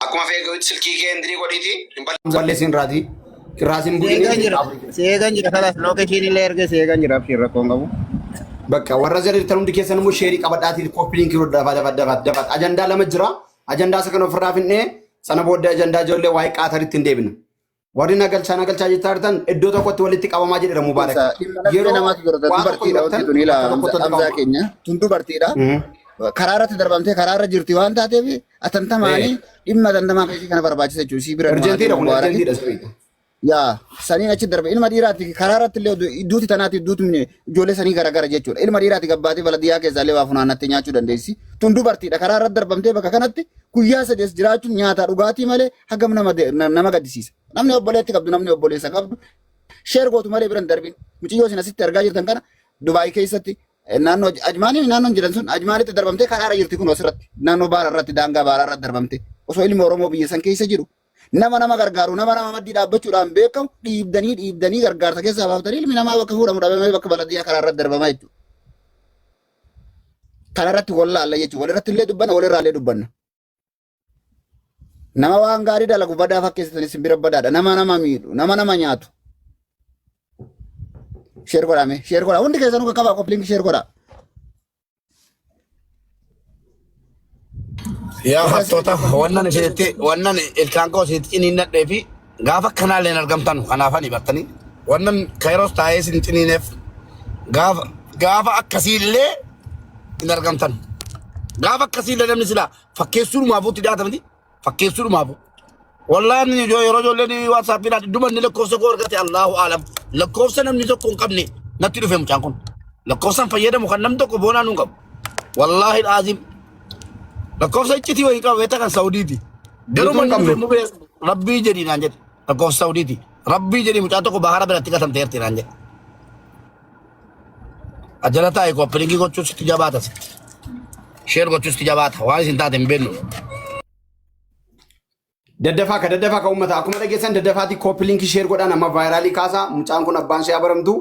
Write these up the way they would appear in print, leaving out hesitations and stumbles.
Akkuma feeguutti silkii kee indirii godhiiti hin balleessin irraati. Irraas hin Seegan bu'ini. jira. Seegan jira. Kalaas lookeeshiin illee erga seegan jira. Abshiin rakkoon qabu. Bakka warra jala jirtan hundi keessan immoo sheerii qabadhaatii koppii liinkii godhaa dafa dafa dafa dafa. Ajandaa lama jira. Ajandaa isa kana ofirraa finnee sana booddee ajandaa ijoollee waa'ee qaataritti hin deebina. Warri nagalchaa nagalchaa jechaa jirtan iddoo tokkotti walitti qabamaa jedheera Mubaarak. Dhimma laphee Yeroo namaatu jira. waa tokko Dubartiidha himattan wanti tun ilaa bakka tokkotti walitti Hamzaa qabama. keenya. Tun dubartiidha. Karaa irratti darbamtee karaa irra jirti waan taateef atantamaanii dhimma atantamaa keessi kana barbaachisa jechuudha. Isii bira nu haa Urjentiidha deemu kun Mubaarak. urjentiidha sirriidha. Yaa saniin achi darbe ilma dhiiraati karaa irratti illee duuti tanaati duuti ijoollee sanii garagara jechuudha. Ilma dhiiraati gabbaatee baladiyyaa keessaa illee waa funaannattee nyaachuu dandeessi. Tun dubartiidha karaa irratti darbamtee bakka kanatti guyyaa sadees jiraachuun nyaataa dhugaatii malee hagam nama nama gaddisiisa. Namni obboleetti qabdu namni obboleessa qabdu sheer gootu malee bira hin darbin. Mucayyoo isin asitti argaa jirtan kana Dubaay keessatti naannoo Ajmaanii naannoon jiran sun Ajmaanitti darbamtee karaa irra jirti kun asirratti naannoo baara irratti daangaa baara irratti darbamte osoo ilmi Oromoo biyya san keessa jiru nama nama gargaaru nama nama maddii dhaabbachuudhaan beekamu dhiibdanii dhiibdanii gargaarsa keessaa baaftanii ilmi namaa bakka fuudhamu dhabamee bakka baladiyyaa karaa irratti darbamaa jechuudha. Kana irratti wal laalla jechuudha. Walirratti illee dubbanna walirraa illee dubbanna. Nama waan gaarii dalagu badaa fakkeessitanis bira badaadha. Nama nama miidhu nama nama nyaatu. Sheer godhame sheer godhaa hundi keessanuu qaqqabaa qophiin sheer godhaa. Yaa Warra hattoota wannan isinitti wannan ilkaan koo isinitti ciniinnadhee fi gaafa akkanaallee hin argamtan kanaafani bartanii wannan kairos taa'ee isin ciniineef gaafa gaafa akkasiillee hin argamtan. Gaafa akkasiillee namni silaa fakkeessuudhumaafuu itti dhiyaata miti fakkeessuudhumaafuu. Wallaahi inni yeroo ijoolleen waatsaappiidhaan dhuma inni lakkoofsa koo argate Allahu aalam lakkoofsa namni tokko hin qabne natti dhufe mucaan kun lakkoofsan fayyadamu kan namni tokko boonaa nuun qabu. Wallaahi aazim lakkoofsa iccitii wayii qaba beektaa kan Saudiiti. Garuu Guutuu hin manni qabnu. dhufe mubee rabbii jedhii naan jedhe lakkoofsa Saudiiti. Rabbii jedhii mucaa tokko bahara biratti gatamteerti naan jedhe. Ajala taa'e koppilinkii gochuu sitti jabaata sitti. Sheer gochuu sitti jabaata waan isin taate hin beeknu. Daddafaa ka daddafaa ka uummata akkuma dhageessan daddafaatii kooppi liinkii sheer godhaan amma vaayiraalii kaasaa mucaan kun abbaan ishee abaramtu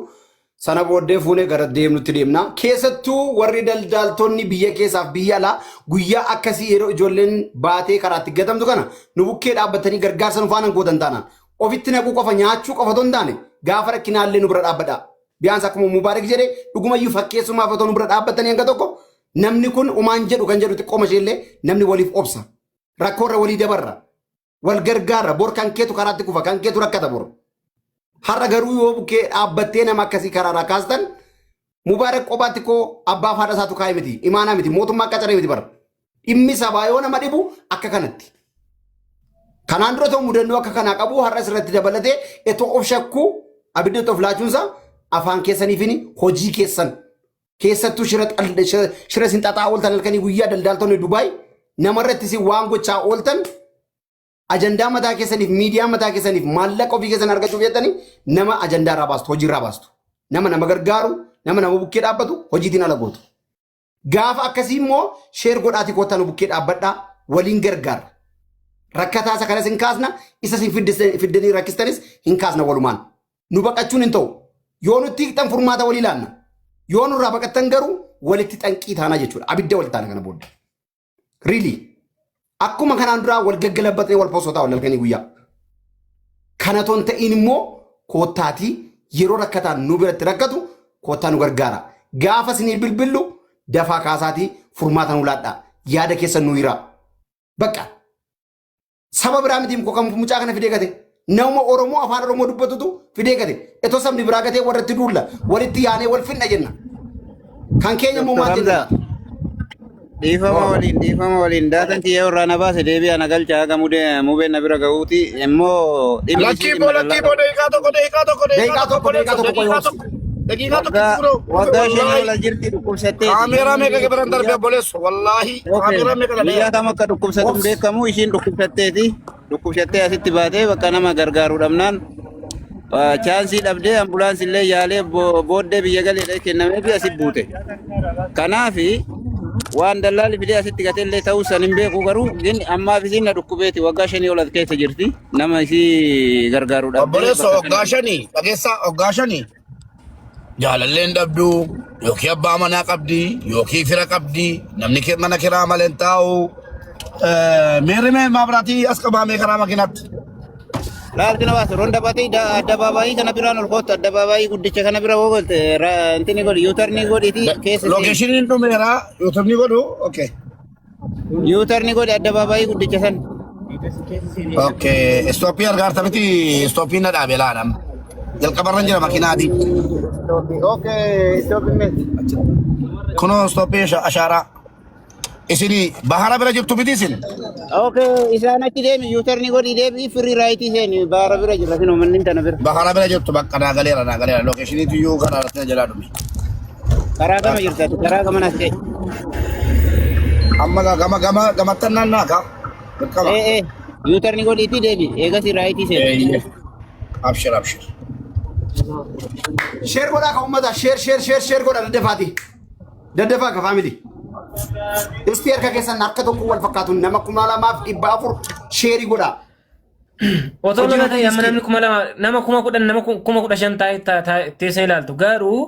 sana booddee fuunee gara deemnutti deemna. Keessattuu warri daldaaltonni biyya keessaaf biyya alaa guyyaa akkasii yeroo ijoolleen baatee karaatti gatamtu kana nu bukkee dhaabbatanii gargaarsa nu faana gootan taanaan ofitti naquu qofa nyaachuu qofa otoo hin taane gaafa rakkinaallee nu bira dhaabbadha. Biyaansa akkuma Mubaarak jedhe dhugumayyuu fakkeessumaaf otoo nu bira dhaabbatanii hanga tokko namni kun umaan jedhu kan jedhu xiqqooma isheellee namni waliif obsa. Rakkoo irra walii dabarra. Wal gargaarra. Bor kan keetu karaatti kufa. Kan keetu rakkata bor. Har'a garuu yoo bukkee dhaabbattee nama akkasii karaarraa kaastan Mubaarak qobaatti koo abbaa fi haadha isaatu kaa'e miti. Imaanaa miti. Mootummaa qacaree miti bara. Dhimmi sabaa yoo nama dhibu akka kanatti. Kanaan dura ta'u mudannoo akka kanaa qabu har'as irratti dabalatee etoo of shakkuu abidda of laachuunsaa afaan keessaniifini hojii keessan Keessattuu shira xal- shira shira isin xaxaa ooltan halkanii guyyaa daldaaltonni Dubaay namarratti isin waan gochaa ooltan ajandaa mataa keessaniif miidiyaa mataa keessaniif maallaqa ofii keessan argachuuf jettanii nama ajandaa irraa baastu hojii irraa baastu. Nama nama gargaaru nama nama bukkee dhaabbatu hojiitiin ala gootu. Gaafa akkasii immoo sheer godhaatii koottaa nu bukkee dhaabbadhaa waliin gargaara. Rakkataa isa kanas hin kaasna isa isin fiddanii rakkistanis hin kaasna walumaan. Nu baqachuun hin ta'u. Yoo nutti hiiktan furmaata walii laanna. Yoo nurraa baqattan garuu walitti xanqii taanaa jechuudha. Abidda wal taana kana booda. Really. Akkuma kanaan duraa wal gaggalabbatnee wal posotaa wal halkanii guyyaa. Kana ton ta'iin immoo koottaatii yeroo rakkataan nu biratti rakkatu koottaa nu gargaara. Gaafa isinii bilbillu dafaa kaasaatii furmaata nu laadhaa. Yaada keessan nu hiraa. Bakka Saba biraa miti kan mucaa kana fidee gate. Nama Oromoo afaan Oromoo dubbatutu fidee gate. Etoo sabni biraa gatee warratti duulla. Walitti yaanee wal finna jenna. Kan keenya immoo Dr. maal jenna? Hamza, dhiifama waliin dhiifama waliin daatan kiyya irraa na baase deebi'a na galcha haga mudee mubeen na bira ga'uuti immoo dhimmi isii Lakkii dhimma boo lakkii dallaa boo daqiiqaa tokko daqiiqaa tokko Daqiiqaa daqiiqaa tokko tokko daqiiqaa obboleessa tokko qoy daqiiqaa obsi. tokko daqiiqaa tokko waggaa bro waggaa shanii wallaahi ol as jirti dhukkubsatteeti kaameeraa namni meeqa biran darbe guyyaa obboleessa wallaahi Okay. kaameeraa meeqa Guyyaa dhaleera kam akka dhukkubsatu hin Obsi. beekamu ishiin dhukkubsatteeti. Dhukkubsattee asitti baatee bakka nama gargaaru dhabnaan chaansii dhabdee ambulaansii illee yaalee booddee biyya galeedha kennameefi asi buute. Kanaafi waan dallaalli fidee asitti gatee illee ta'uu san hin beeku garuu gin ammaaf isiin na dhukkubeeti waggaa shanii ol as keessa jirti nama isii gargaaru dhabdee obboleessa bakka waggaa kana. shanii dhageessaa waggaa shanii jaalalleen dhabdu yookiin abbaa manaa qabdi yookiin fira qabdi namni mana kiraa malee hin taa'u. Meerri mee maabiraatii as qabaamee karaa makiinaatti. Laal kana baas ronda baatee addabaabaayii kana biraan ol kootu addabaabaayii guddicha kana bira hoo galte intini godhi yuutarnii godhiiti keessa seeni. Lokeeshiniin dhumeera yuutarnii godhu okay. Yuutarnii godhi addabaabaayii guddicha san. Okay istooppii argaarta miti istooppiin na dhaabe laala. Jalqabarra jira makiinaa adii. Okay istooppii meeti. Kunoo istooppii ashaaraa. Isin bahara bira jirtu miti isin. Okay isaan achi deemi yuutarnii godhi deebi firii raayitii seeni baara bira jira sinoo manneen tana bira. Bahara bira jirtu bakka naa galeera naa galeera lokeeshiniitu iyyuu karaa irratti na jalaa dhume. Karaa gama jirta ati karaa gama nas ga'e. Amma gaa gama gama gamattan naannaa kaa. Dirqama. Ee ee yuutarnii godhiitii deebi eegasii raayitii seeni. Eeyyee. Abshir abshir. Sheer godhaa ka uummata sheer sheer sheer sheer godhaa daddafaati. Daddafaa ka faamilii. Isti harka keessan harka tokko wal fakkaatu nama 2400 sheerii godhaa. Otoo Hojii lola ta'e amma isti. namni 2000 nama 10,000 nama 15,000 taa'ee teessee ilaaltu garuu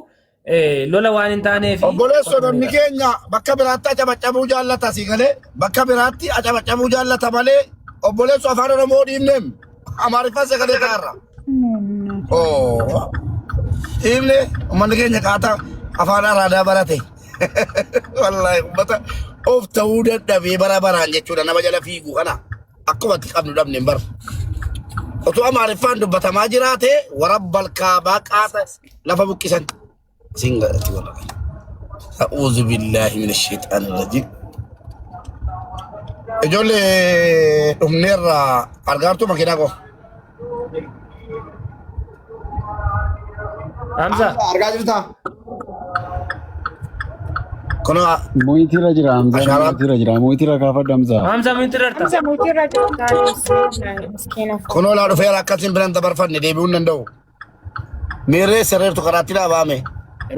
lola waan hin taaneef Obboleessoo namni keenya bakka biraatti acabacabuu jaallata si galee bakka biraatti acabacabuu jaallata malee obboleessoo afaan Oromoo dhiibneem Amaariffaan sagalee ta'arra. Oo. Dhiibne uummanni keenya qaataa afaan araadaa barate. Wallaahi uummata of ta'uu dadhabee bara baraan jechuudha nama jala fiigu kana akkuma itti qabnu dhabne hin barru. Otoo Amaariffaan dubbatamaa jiraate warabbal kaabaa qaata lafa buqqisan. Siin godhatti warra kana. A'uuzu billaahi mina sheexaani rajiim. Ijoollee dhumneerra argaartuu makiinaa koo. Hamza. Argaa jirtaa? Kunoo Moyitiirra jira Hamzaan Ashaaraa. moyitiirra jira moyitiirra kaafadhu Hamzaa. Hamza miti rarta. Hamza mootiirra jirta miskiina. Kunoo laa dhufeera akkasiin biraan dabarfanne deebi'uu hin danda'u. Miirree sirreertu karaatti dhaabaame.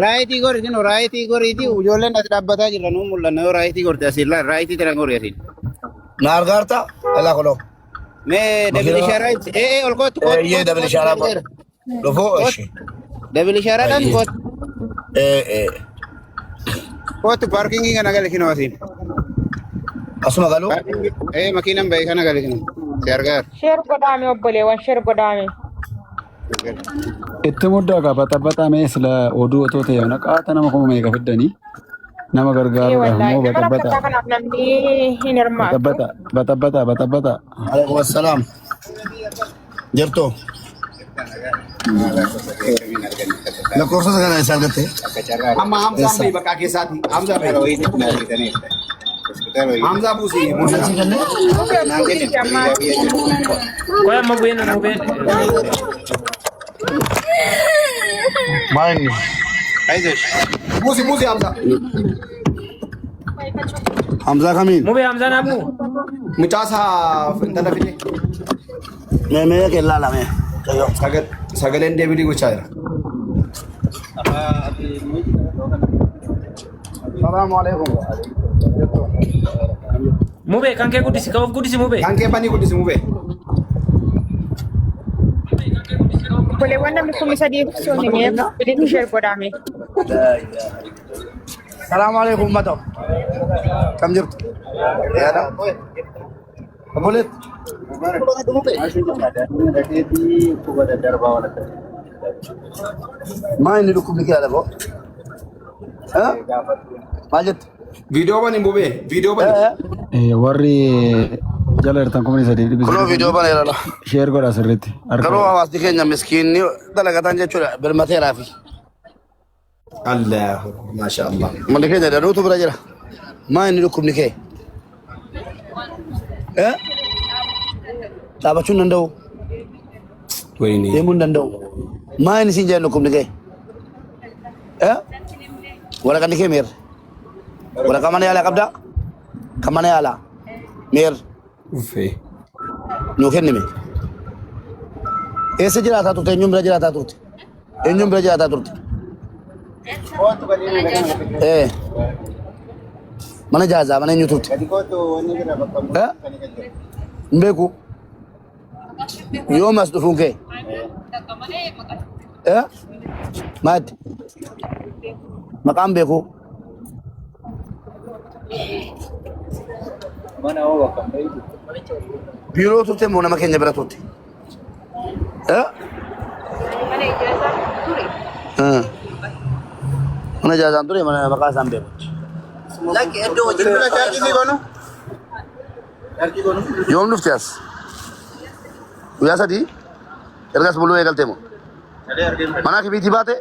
Raayitii gori kinu raayitii goriiti ijoolleen as dhaabbataa jirra nuu mul'anna yoo raayitii gorte asiin laal raayitii tana gori asiin. Na argaarta? Alaa kunoo. Mee dabili Makiinaa. shaaraa ibsi. Ee ee ol kootu kootu Eeyyee kootu dabili kootu shaaraa dabaleera. dhufuu Kootu ishee. dabili shaaraadhaan Ayyee. kootu Ee ee. kootu paarkingii kana gali kinoo asiin. Asuma galuu. Paarkingii ee makiinaan ba'e kana gali kinoo. Si argaara. Sheer godhaame obboleewwan sheer godhaame. Itti muddaa qaba baxabaxamee sila oduu otoo ta'e ona qaata nama kuma meeqa fiddanii nama Ee gargaaruudhaaf wallaahi immoo nama baxabaxa rakkataa kanaaf namni hin hirmaatu. baxabaxa baxabaxa baxabaxa. Alaikum assalaam. Jirtu. Lakkoofsa kana eessa argatte? Amma Hamzaan bahi bakka keessaati. Hamzaa bahi. Hamzaa buusi Musa Musa. si kenne? Mubee buusii ammaa. Qoy amma bu'een mubeen. Maal inni? Buusi buusi Hamzaa. Hamzaa kamiin? Mubee Hamzaa naa bu'u. Mucaasaa intala fide. Mee mee kee laala mee. Kayyoo. Sagaleen deebiilii gochaa jira. Salaamu alaikum. Mubee kan kee guddisi kan of guddisi mubee. Kan kee banii guddisi mubee. Obboleewwan namni 3000 sun himeef bilitti sheer godhaame. Salaamu alaikum ummata. Kam jirtu? Yaada. Obboleet. Maa inni dhukkubni kee alaboo? Maal jette? Viidiyoo bani mubee. Viidiyoo bani. Warri jala jirtan kumni sadii dhibbi Kunoo viidiyoo baneera la. sheer godha sirriitti. Harka Garuu godha. hawaasni keenya miskiinni dalagatan jechuudha birmateeraa fi Allahu maasha Allah. Uummanni keenya danuutu bira jira. Maa inni dhukkubni kee? Eh? Dhaabachuu hin danda'u. Wayne. Deemuu hin danda'u. Maa inni siin jedhan dhukkubni kee? Eh? Waraqanni kee meerre? Waraqaa mana yaalaa qabdaa? Kan mana yaalaa? Meerre? Uffee. Nuu kennime. Eessa jiraataa turte? Eenyuun bira jiraataa turte? Eenyuun bira jiraataa turte? Ee. Mana jaazaa mana eenyu turte? Eh? Hin beeku. Yoom as dhufuun kee? Eh? Maaddi? Maqaan beeku. Biiroo turte moo nama keenya bira turte? Eh? Mana ijaazaa ture. Eh. Mana ijaazaan ture mana maqaa isaan beeku. Lakki iddoo hojii Bilbila chaarjii sii goonu? Yoom dhufte as? Guyyaa 3 ergas buluu eegalte moo? Mana kibiitii baate?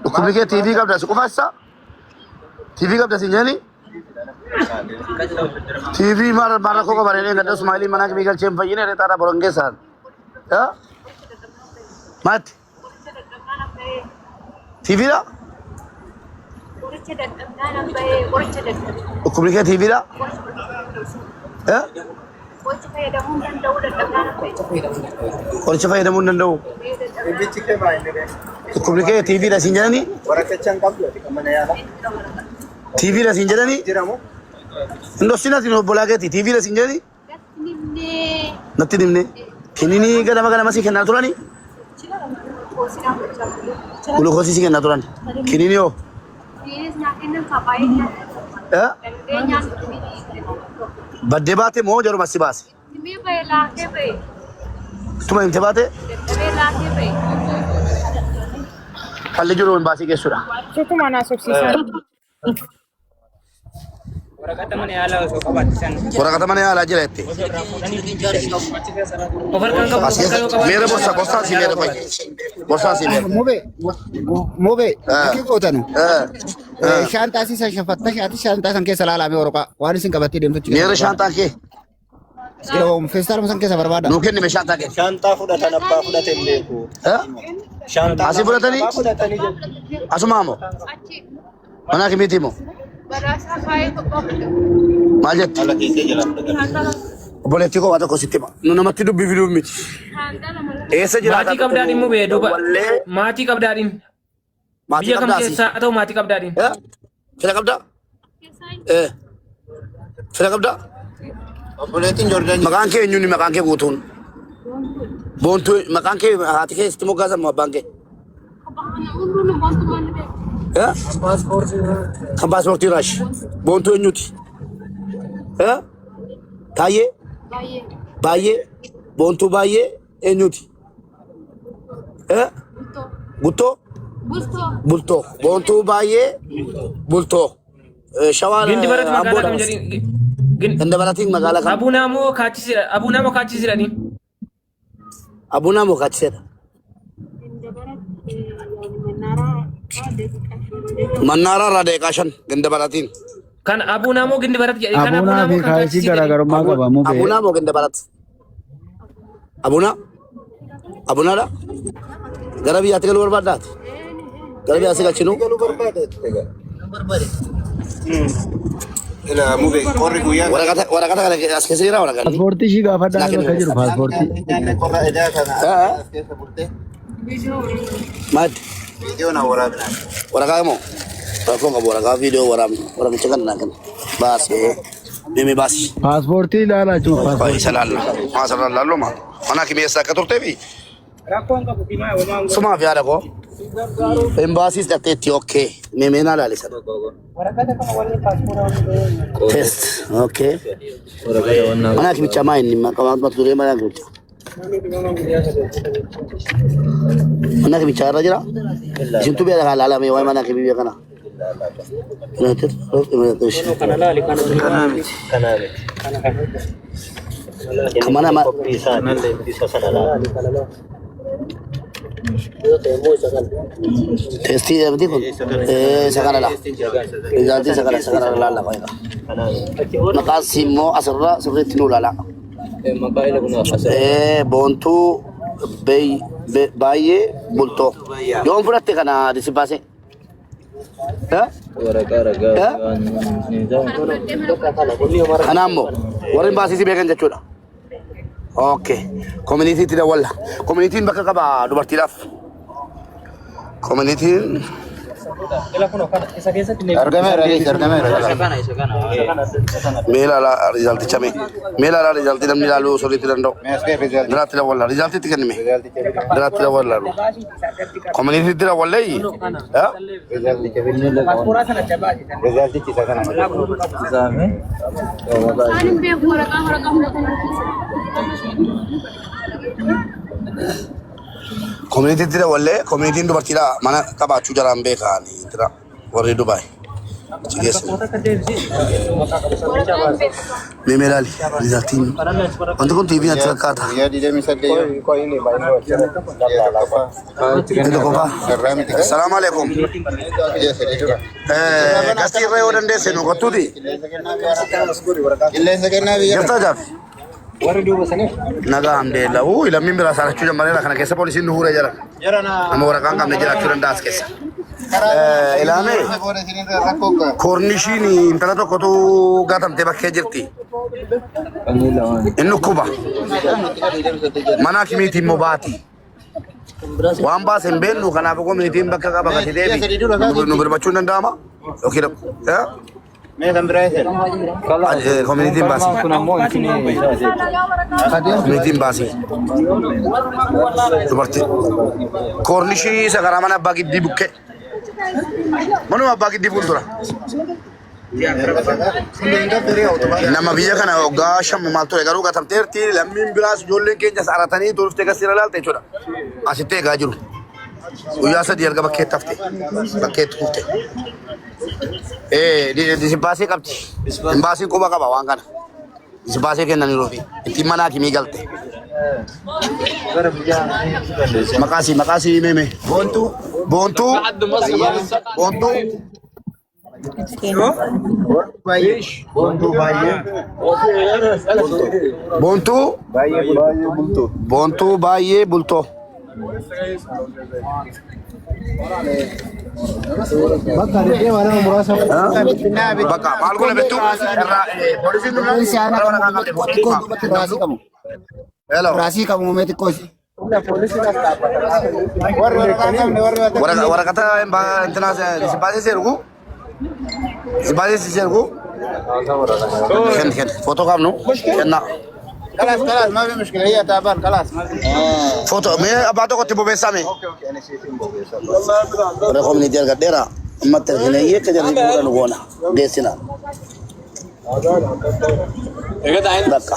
Dhukkubni kee TV qabda si qufaassa? TV qabda si jedhani? TV maal maal rakkoo qaba reelee gadda Ismaa'ilii mana kibii galchee hin fayyine reexaa dha boron keessaan. Maatti? TV dha? Qoricha dadhabnaan bahee qoricha dadhabe. Dhukkubni kee TV dha? Qoricha fayyadamuu hin danda'u dadhabnaan bahee. Qoricha fayyadamuu hin danda'u. Ibichi kee baay'ee Dhukkubni kee TV dha siin jedhani? waraqacha hin qabdu ati kan mana yaalaa TV dha siin jedhani? jiramu. Hin dhoksin ati obbolaa keeti TV dha siin jedhani? Natti himnee. Natti himne. Kininii ganama ganama sii kennaa turani? Gulukoosii sii kennaa turan. Kininii hoo? Eh? Baddee baate moo jaruma si baase? Tuma himte baate? Falli jiru hin baasii geessudha. Sutuma na sobsiisaa. Waraqata mana yaalaa osoo qabaatte san Waraqata mana yaalaa jira jette. Of harkaan qabu, As of harkaan yoo keessa qabaate. meera borsaa borsaa si meera qoy. Borsaa si meera. Mube, mube, akki gootanu. Eh. Eh. Shaantaa si shafatta shaati shaantaa san keessa laalame waraqaa waan isin qabattee deemtu achi keessa Meera barbaada. shaantaa kee. Feestaaluma san keessa barbaada. Nuu kenni mee shaantaa kee. Shaantaa fudhatan abbaa fudhate hin beeku. Eh? Shaantaa Asii fudhatanii? abbaa fudhatanii jedhu. Asumaa moo? Mana kimiitii moo? Maal jetti? Haala keessee jala fudhatan. Obboleettii koo waa tokko sitti hima. Nu namatti dubbii fiduu miti. Eessa jiraata? Maatii qabdaadhin mubee duuba. Wallee Maatii qabdaadhin. maatii Biyya kam qabdaa asii? keessaa haa ta'u maatii qabdaadhin. Eh? Fira qabdaa? Eh. Fira qabdaa? Obboleettiin Joordaan Maqaan kee eenyuuni maqaan kee guutuun? Boontuu maqaan kee haati kee sitti moggaasan moo abbaan kee? Eh? Kan paaspoortii irraa ishee. Boontuu eenyuti? Eh? Taayyee? Baay'ee? Boontuu baay'ee eenyuti? Eh? Guttoo? Bultoo. Boontuu baay'ee bultoo. Shawaa Gindi baratti magaalaa Amboo kam dha. jedhin? Ganda baratiin magaalaa kam? Abuunaa moo kaachisidha? Abuunaa moo kaachisidhani? Abuunaa moo kaachiseedha? Mannaaraa irraa daqiiqaa 5 ganda baratiin. Kan abuunaa moo gindi baratti jedhi? Kan Abuunaa abuunaa fi moo kan kaayisii kaachisii jedhi? garaagarummaa qaba mubee. Abuunaa moo ganda barat? Abuunaa? Abuunaadha? Gara biyyaatti galuu barbaaddaati? Gara biyyaa si galchinu? Galuu barbaada jette gaa. Ila mube qorri guyyaa Waraqata waraqata kana as keessa jira waraqanni? Paaspoortii ishii gaafadhaa Laakiin bakka jiru paaspoortii. nyaanne qorra edaa kana Eh? as keessa bultee Maaddi? viidiyoo na waraabinaa. Waraqaa moo? Rakkoon qabu waraqaa viidiyoo waraabnu. Waraqicha kana naa kenna. Baasee. Mimi baasi. Paaspoortii ilaalaa jechuudha Qoy paaspoortii. isa laalla. Maa isa laalloo maa. Mana kimiyeessa akka turtee fi Rakkoon qabu dimaa homaan godhu. sumaaf yaada koo. Embaasiis dhaqxeetti okkee. Mimee naa laalisa. Waraqata kana wanni paaspoora wanni Test. Okay. Mana kimichaa maa inni maqaa mata duree mana kimichaa. Mana kimichaa irra jira. Isintu biyya kana laalame waa'ee mana kimii biyya kana. United Arab Emirates. kana laali kana Kanaa miti. kana kana Kan mana ma laali kana laali. testii jedhamti kun. Isa kana laa. Rizaaltii isa kana laalla qoyqa. Maqaan si immoo asirra sirriitti nu laala. Boontuu baay'ee bultoo. Yoom fudhatte kana disibaasee? Eh? Eh? Kana ammoo warri baasii beekan jechuudha. Okay. Koominiitiitti dawwalla. Koominiitiin bakka qaba dubartiidhaaf. Koominiitiin Argameera Aliis argameera. Mee ilaalaa rizaalticha mee. Mee ilaalaa rizaaltii namni ilaaluu sirriitti danda'u. Mee as ga'e rizaaltii. Diraatti dawwallaa. Rizaaltiitti kennime. Rizaalticha Diraatti dawwallaa. Koominiitiitti dawwallee. Rizaalticha Rizaaltichi isa kana. Ani beeku waraqaa waraqaa hunda kan Koominiitiitti dawwallee koominiitiin dubartiidha mana qabaachuu jaraan beekaa jira warri Dubaay. Achi geessu. Mee mee ilaali rizaaltiin. Wanti kun TV natti fakkaata. Guyyaa 28 yoo. Inni tokkoffaa. Sarraa miti kan. Salaamu alaikum. Ji'a sadii dura. Gastii irra yoo dandeesse nu kottuuti. Qilleensa kennaa biyya Jirtaa jaafi. Nagaa hamdeella. Uu lammiin biraa saarachuu jammareera kana keessa poolisiin nu fuudhee jira. Nama waraqaa hin qabne jiraachuu danda'a as keessa. Ilaame koornishiin intala tokkotu gatamtee bakkee jirti. Inni dhukkuba. Mana hakimiitiin immoo baati. Waan baase hin beeknu kanaaf koominitiin bakka qaba gati deebi. Nu birmachuu hin danda'ama? Yookiin Mee kan biraa eessa? koominitiin baasi. Koominitiin baasi. Dubartii. Koornishii isa karaa mana abbaa giddii bukkee. Manuma abbaa giddii fuuldura. Nama biyya kana waggaa shan maal ture garuu gatamteerti lammiin biraas ijoolleen keenyas aratanii turte gasii ilaalte jechuudha. Asitti eegaa jiru. Guyyaa sadii erga bakkeetti hafte. Bakkeetti kufte. Disibbaasee qabdi. Imbaasiin quba qaba waan kana. Disibbaasee kennaniiruufi. Ittiin mana hakimii galte. Maqaasii maqaasii meeme. Boontuu. Boontuu. Boontuu. Boontuu baay'ee. Boontuu. Baay'ee bultoo. Boontuu baay'ee bultoo. Bakka maal godhe beektu irraa poolisiin duraan Rifeensi aanaa warra waraqaa qabde xiqqoo duubatti raasii qabu. Hello. Raasii qabu mee xiqqoo ishee. Warri waraqaa hin qabne warri waraqaa Waraqata intina disibbaasee seergu. Disibbaasee seergu. Kenni kenni footoo qabnu kennaa. خلاص خلاص ما في مشكلة هي تعبان خلاص ما في Footoo mee abbaa tokkotti bobeessame. Warra koominitii argadheera. Ammatti argina akka jarri fuudhan goona geessina. Bakka.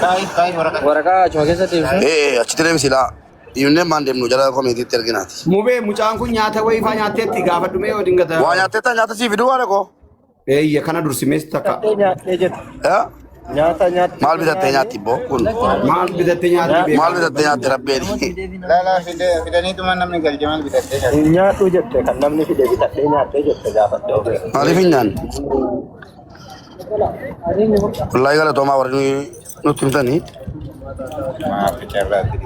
طيب طيب ورقة Waraqaa achuma keessatti ibsu. Ee achitti deemsi laa. Dhiibnee maan deemnu jara koominiitiitti arginaati. Mubee mucaan kun nyaata wayii faa nyaatteetti gaafadhu mee yoo dingata. Waa nyaatteetta nyaata sii fiduu waan koo. Eeyya kana dursimees takka. Nyaata nyaata. Maal bitattee nyaatti boo kun? Maal bitattee nyaatti beekaa? Maal bitattee nyaatti rabbeeni? لا لا fidaniituma namni galche maal bitattee nyaatti. Nyaadhu jette kan namni fide bitadhee nyaadhee jette gaafadhe ofirra. Maaliif hin nyaanne? Wallaahi galatoomaa warri nutti himtanii. Maaf carraatti.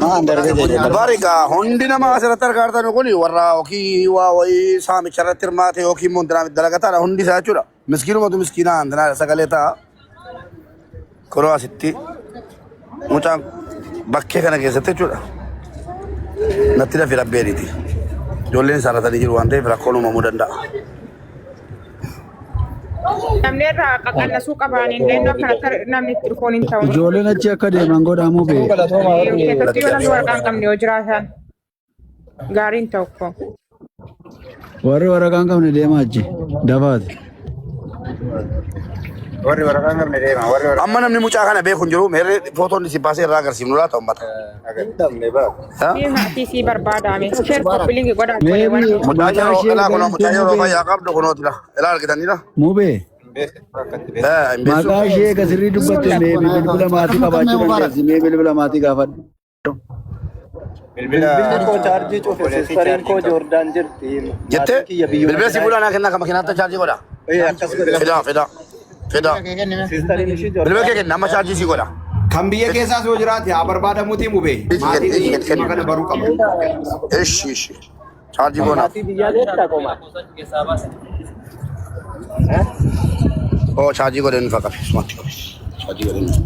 Bariga hundi nama asirratti argaa jirtan kun warra yookiin waa wayii saamicha irratti hirmaate yookiin immoo dalagataadha hundi isaa jechuudha. Miskiinumatu miskiinaa hantinaa sagalee ta'a. Kunoo asitti mucaan bakkee kana keessatti jechuudha. Natti dafi rabbeeniiti. Ijoolleen saaratanii jiru waan ta'eef rakkoon uumamuu danda'a. Namni irraa qaqallasuu qabaan illee akkanatti namni itti dhufuun hin ta'u. Ijoolleen achi akka deeman godhamuu bee. Keessattuu yoo namni waraqaa hin qabne yoo jiraatan gaariin tokko. Warri waraqaa hin qabne deemaa achi. Dafaati. Warri waraqaa hin qabne deema warri waraqaa Amma namni mucaa kana beeku hin jiru meerree footoon isin baasee irraa agarsiifnu laata uummata. Mee maatii sii barbaadame. Share copy link godhaa Maybe obboleewwan. Mucaa maqaa yeroo ishee ilaa kunoo mucaa yeroo mubee. fayyaa qabdu kunootidha. Ilaa argitanidha. Mubee. Hin beeksuu. Maqaa ishee akka sirrii dubbatte mee bilbila maatii qabaachuu dandeessi. Mee bilbila maatii gaafadhu. Bilbila Bilbilli koo chaarjii cufe sistariin koo Joordaan jirti. Jettee Maatiin kiyya biyyuma bilbila si fuudhaa naa kennaa kan makiinaatti chaarjii godha. Akkas godhe. Fidaa fidaa fidaa. Sistariin ishii Bilbila Joordaan. kee kenna amma chaarjii sii godha. Kan biyya keessaas yoo jiraate haa barbaadamuuti mubee. Maatiin dhimma kana baruu qaba. Ishi ishi. Chaarjii goona. Maatii biyyaa beektaa qoma. Oo chaarjii godhee nufa qabe. Sumatti qabe. Chaarjii godhee nufa.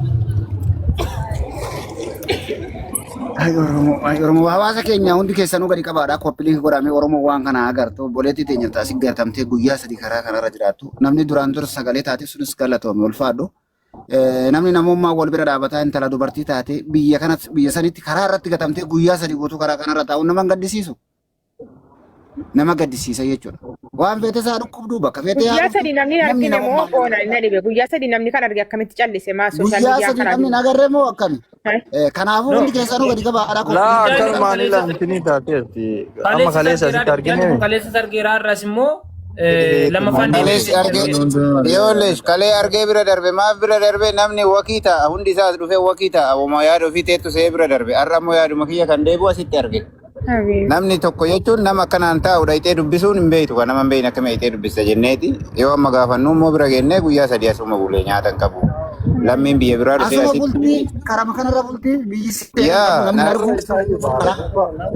Ay Oromoo, ay Oromoo, hawaasa keenya hundi keessanuu gadi qabaadha. Copy link godhamee Oromoo waan kana agartu. Obboleettii teenya taasii gatamtee guyyaa 3 karaa kanarra jiraattu. Namni duraan dura sagalee taate sunis galatoome ulfaadhu. Namni namummaa wal bira dhaabataa intala dubartii taate biyya kana biyya sanitti karaa irratti gatamtee guyyaa 3 guutuu karaa kanarra taa'uun nama hin gaddisiisu. Nama gaddisiisa jechuudha. Waan feete isaa dhukkubdu bakka feete haa Guyyaa dhuftu. 3 namni hin Namni argine moo namummaa oona na dhibe. Guyyaa 3 namni kan arge akkamitti callise maa social guyyaa miidiyaan 3 karaa namni jiru. hin agarree moo akkami? Kanaafuu No. hundi keessanuu gadi qabaadha. Laa Copy link akkanumaan godhaa. Kaleessa ilaaltini taateerti. Amma kaleessa kaleessa sargeeraa asitti guyyaan argine. kun kaleessa sargeeraa irraas immoo lammaffaan deebi'ee Kalees argee argeera. Yoollees kalee argee bira darbe maaf bira darbe namni wakii ta'a hundi isaas dhufee wakii ta'a woma yaada ofii teettu se'ee bira darbe har'a immoo yaaduma kiyya kan deebi'u asitti arge. Namni tokko jechuun nama akkanaan taa'u dhayxee dubbisuun hin beektu kan nama hin beekne akkami dhayxee dubbista jenneeti yoo amma gaafannu immoo bira geennee guyyaa 3 asuma bulee nyaata hin qabu. Lammiin biyya biraa dhufee Asuma asitti bultii karama kanarra bultii biyyi seera hin yaa qabu namni na argu.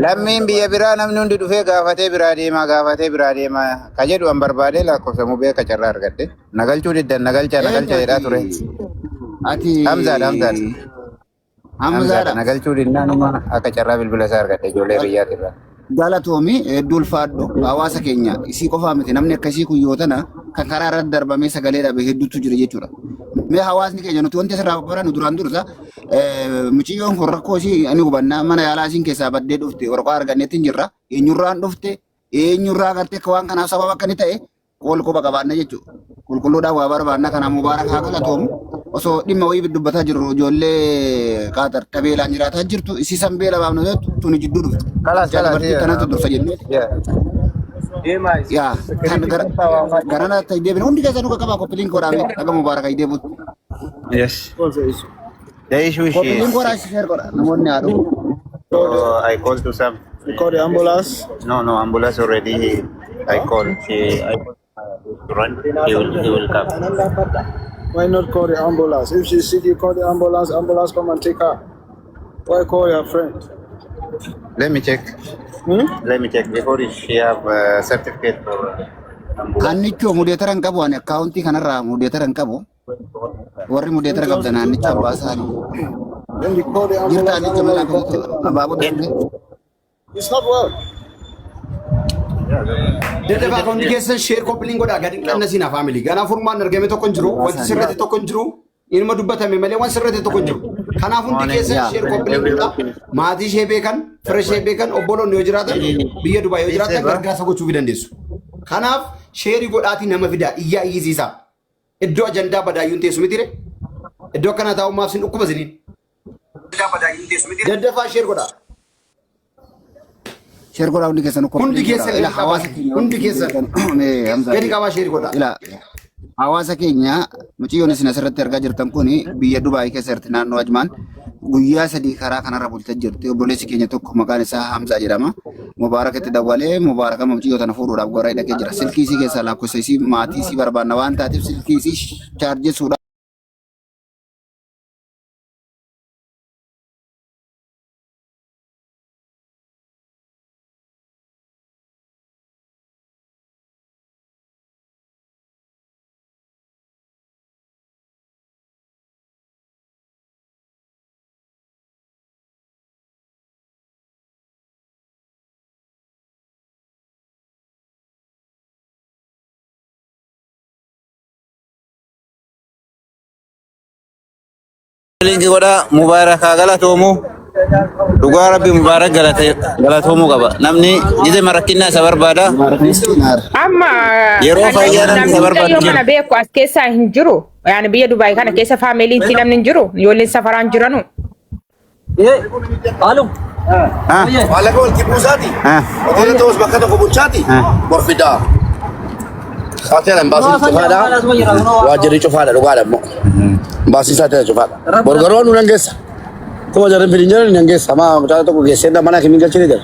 Lammiin biyya biraa namni hundi dhufee gaafatee biraa deemaa gaafatee biraa deemaa ka jedhu an barbaadee lakkoofsa mubee akka carraa argadhe nagalchuu diddan nagalchaa Eenyu nagalcha jedhaa ati ture. ati Hamzaadha Hamzaadha. Hamzaadha Hamzaadha. nagalchuu dinnaan akka carraa bilbila isaa argadhe ijoollee riyyaatirraa. Galatoomi hedduu ulfaadhu hawaasa keenya isii qofaa miti namni akkasii kun yoo tana kan karaa irratti darbamee sagalee dhabe hedduutu jira jechuudha. Mee hawaasni keenya nuti wanti asirraa barannu duraan dursa mucayyoon kun rakkoo ishii ni hubanna mana yaalaa isiin keessaa baddee dhufte waraqaa arganneetti hin jirra eenyurraan dhufte eenyurraa agartee akka waan kanaaf sababa akka inni ta'e wal quba qabaanna jechuudha. Qulqulluudhaan waa barbaanna kanaaf Mubaarak haa galatoomu. Osoo dhimma wayii dubbataa jirru ijoollee Qaaxar tabeelaan jiraataa jirtu isii san beela baafnu jettu tuni jidduu dhufte. Kalas Yaa kalas dubartii tanatu dursa jennee Deemaa yaa kan gara garana ta'e deebine hundi keessanuu qaqqabaa copy link godhaame dhaga Mubaarak ayi deebuutti. Yes. The issue Copy link is godhaa share godha namoonni haa dhufu. so I call to some You call the ambulance? No, ambulance already I call she I call to run he will come. Why not call the ambulance? If she's sick, you call the ambulance. Ambulance come and take her. Why call your friend? Let me check. Hmm? Let me check before she have a certificate for ambulance. Hannichoo moderator hin qabu ani akkaawuntii kanarraa moderator hin qabu. Warri moderator qabdan hannichoo abbaa isaanii. Then you call the Jirta ambulance. hannichoo mana Ambulance come take her. abaaboo darbe. It's not well. Daddafaa hundi keessan share copy link godhaa gadi hin qannasiin family. Ganaa furmaan argame tokko hin jiru. Wanti sirrate tokko hin jiru. Ilma dubbatame malee waan sirrate tokko hin jiru. Kanaaf hundi keessan Yaa. share copy link godhaa. Maatii ishee beekan, fira ishee beekan, obboloonni yoo jiraatan, biyya Dubaay yoo jiraatan gargaarsa gochuu dandeessu. Kanaaf share godhaatii nama fidaa iyyaa iyyisiisaa. Iddoo ajandaa badaayyuun teessu mitire. Iddoo akkanaa taa'ummaaf sin dhukkuba isiniin. Daddafaa share godhaa. Share godhaa hundi keessanuu Hundi copy link keessan godhaa. Ila gadi qabaa. hawaasa keenya Hundi keessan Hamzaa gadi qabaa share godhaa. Ila hawaasa keenya mucayyoon isin asirratti argaa jirtan kun biyya Dubaay keessa jirti naannoo Ajmaan guyyaa 3 karaa kanarra bultee jirti. Obboleessi keenya tokko maqaan isaa Hamzaa jedhama. Mubaarak itti dawwalee Mubaarak amma mucayyoo tana fuudhuudhaaf gara dhaqee jira. Silkii isii keessaa lakkoofsa isii maatii isii barbaanna waan taateef silkii isii chaarjessuudhaaf Link godhaa Mubaarak haa galatoomu. Dhugaa rabbi Mubaarak galatoomuu qaba. Namni gizee rakkina isa barbaada. Mubaarak miskiinaar. Amma Yeroo kan fayyaa namni namni isa barbaadu mucayyoo jira. kana beeku as keessaa hin jiru. Yaani biyya Dubaay kana keessa faamiliin namni hin jiru. Ijoolleen safaraan jiranu. Alo. Maallaqa walitti buusaati. Hoteela ta'us bakka tokko bulchaati. Borfidaa. Saatii imbaasiin cufaadha. Waajjirri cufaadha dhugaadha immoo. Imbaasiin saatii cufaadha. Borgaroo nu nangeessa. Kuma jarri fidin jiran nangeessa. Maa mucaa tokko geessee mana kimii galchine jira.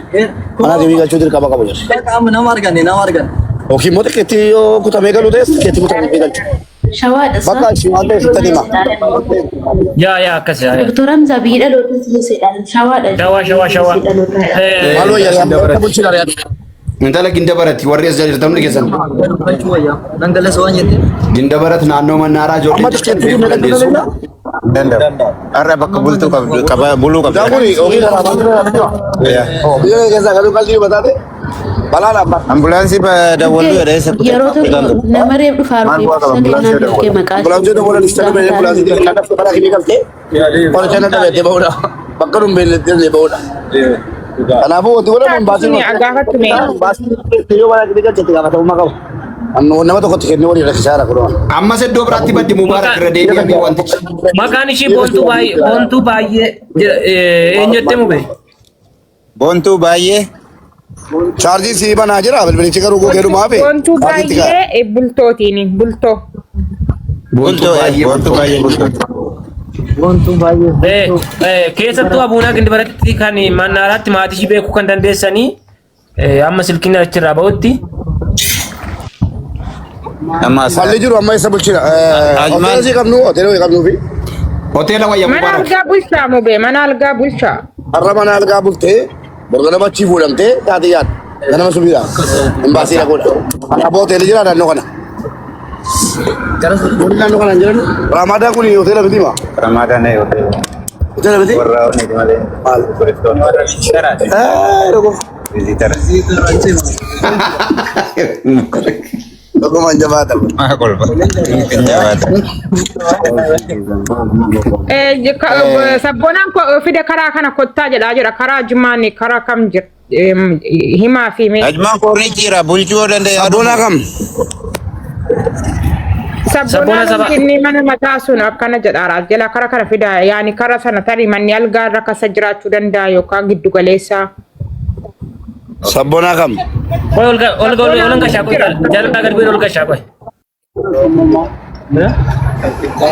Mana kimii galchuu dirqama qabu jira. Nama arganne nama arganne. Yookiin immoo xiqqeetti yoo kutamee galu ta'es xiqqeetti kutamee galchu. Shawaadha Bakka ishii waan ta'eef sitti hima. Yaa yaa akkas yaa. Doktor Hamzaa biyyi dhaloota siidhaan shawaadha. Shawaa shawaa shawaa. Maal wayyaa yaa bulchina re'aa. Intala Gindabaratti warri as jirtan hundi keessan. Dhangala'oo waan jettee. Gindabarat naannoo mannaaraa Amma ijoolleen jirtan xiqqeetti beekuu dandeessu. kun Danda'u. Har'a bakka bultuu qabdu qaba buluu qabdu. Mucaan kun hojii kana afaan jira. Biyya keessaa galuu qalbii bataate balaadhaan bara. Ambulaansii dawwaluu jedha eessa Yeroo tokko nama reef dhufaa Maal bu'aa qaba dhufee ambulaansii naan dawwalu? dhufee maqaa Ambulaansii dawwalan ishee isaan ba'ee ambulaansii gaafa kan bara kimi galtee qoricha na dhabeettee ba'uudha. Bakka nu hin beeknetti ba'uudha. Kanaafuu wanti godhamu Taatu baasii suni gaafattu mee? baasii yoo bara kimi galchette gaafatamummaa qabu. Nama tokkotti kennee walii rakkisaa jira kunoo. Ammas iddoo biraatti baddi Mubaarak irra deebi'amee wantichi. Maqaan ishii Boontuu baay'ee Boontuu baay'ee eenyutti mube? Boontuu baay'ee. Chaarjiin sii banaa jira bilbilichi garuu gogee dhumaa fi Boontuu chaarjiitti kaa'e. baay'ee bultootiin bultoo. Boontuu Bultoo baay'ee boontuu bultoo. baay'ee bultoo. Boontuu baay'ee bultoo. Keessattuu Abuunaa Gindibaratti kan mannaaraatti maatii ishii beekuu kan dandeessanii amma silkiin achirraa ba'utti. Amma as. Falli jiru amma isa bulchina. Ajmaan. Hoteela sii qabnu hoteela wayii qabnuu fi Hoteela wayya Mana Mubaarak. algaa bulchaa mubee mana algaa bulchaa. har'a mana algaa bultee borga nama achii fuudhamtee taate yaad ganama subiidha. Imbaasii dhaquudha. Kanaafuu hoteelli jira naannoo kana. Warri naannoo kana hin jiran Raamaadaan kun hoteela miti maa? Ramadaan ee hoteela. Hoteela miti? Warra onniti malee. Maal? Turistoonni. Dhuguma. Viziitara. Dhuguma hin jabaatan. Maa kolfa. Hin jabaatan. Sabboonaan fida karaa kana kottaa jedhaa jira. Karaa Jimmaan karaa kam jira? Himaa fi mee. Ajmaan koornichi jira bulchuu yoo danda'e. Sabboonaa kam? Sabboonaa Sabboonaan saba. inni mana mataa sun akkana jedhaara. Jala kara kana fida yaani kara sana tarii manni algaa irra kasa jiraachuu danda'a yookaan giddu galeessa. Sabboonaa kam? Qoy ol ol ol ol gashaa qoy jalaa gad bu'ee ol gashaa qoy.